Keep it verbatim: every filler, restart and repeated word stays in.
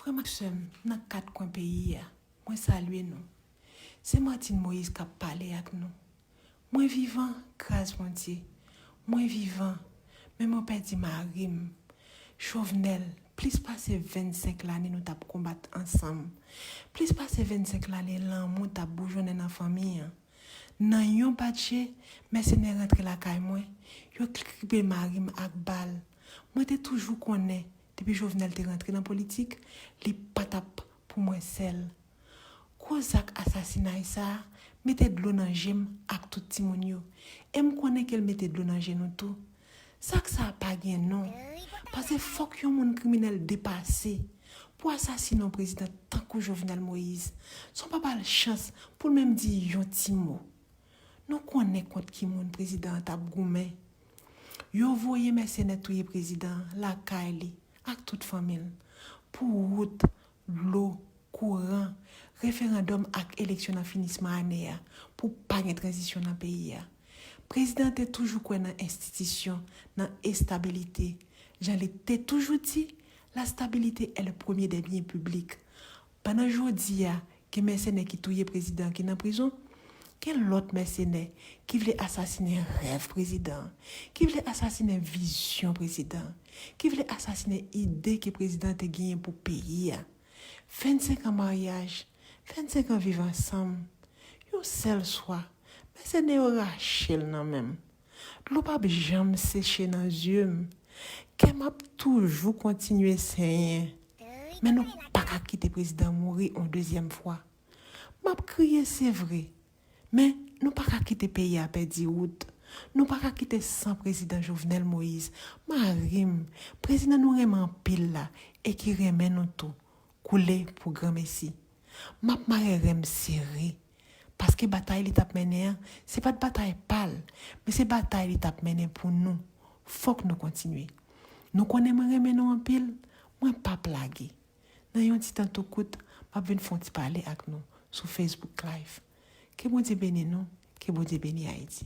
Frè m ak sè m nan kat kwen peyi a, mwen salye nou. Se Martine Moïse k ap pale ak nou. Mwen vivan, gras Bondye. Mwen vivan, men mwen pèdi mari m. Jovenel, plis pase vennsenk lane nou t ap konbat ansanm. Plis pase vennsenk lane lanmou t ap boujonnen nan fanmi an. Nan yon batje, mèsenè rantre lakay mwen, yo kripe mari m ak bal. Mwen te toujou konnen, depi Jovenel te rantre nan politik, li pa t ap pou mwen sèl. Gwo zak asasinay sa a mete dlo nan je m ak tout timoun yo. E m konnen ke l mete dlo nan je nou tou. Zak sa a pa gen non. Paske fòk yon moun kriminèl depase pou asasine yon prezidan tankou Jovenel Moïse. San w pa ba l chans pou l menm di yon ti mo. Nou konnen kont ki moun prezidan an t ap goumen. Yo voye mèsenè touye prezidan an lakay li ak tout fanmi l pou wout, dlo, kouran, referandòm ak eleksyon nan finisman ane a pou pa gen tranzisyon nan peyi a. Prezidan an te toujou kwè nan enstitisyon, nan estabilite. Jan li te toujou di, la stabilité est le premier des biens publics. Pandan jodi a, gen mèsenè ki touye prezidan ki nan prizon, gen lòt mèsenè ki vle asasinen rèv prezidan, ki vle asasinen vizyon prezidan, ki vle asasinen ide ke prezidan te genyen pou peyi a. Vennsenk an maryaj, vennsenk an viv ansanm. Yon sèl swa, mèsenè yo rache l nan men m. Dlo p ap janm seche nan zye m. Kè m ap toujou kontinye senyen. Men nou pa ka kite prezidan mouri yon dezyèm fwa. M ap kriye, se vre. Men nou pa ka kite peyi a pèdi wout. Nou pa ka kite san prezidan Jovenel Moïse, mari m, prezidan nou renmen anpil la e ki renmen nou tou, koule pou granmesi. M ap mare ren m sere. Paske batay li t ap mennen an, se pa t batay pa l, men se batay li t ap mennen pou nou. Fòk nou kontinye. Nou konnen mwen renmen nou anpil, mwen p ap lage. Nan yon ti tan tou kout, m ap vin fè yon ti pale ak nou sou Facebook Live. Ke Bondye beni nou, ke Bondye beni Ayiti.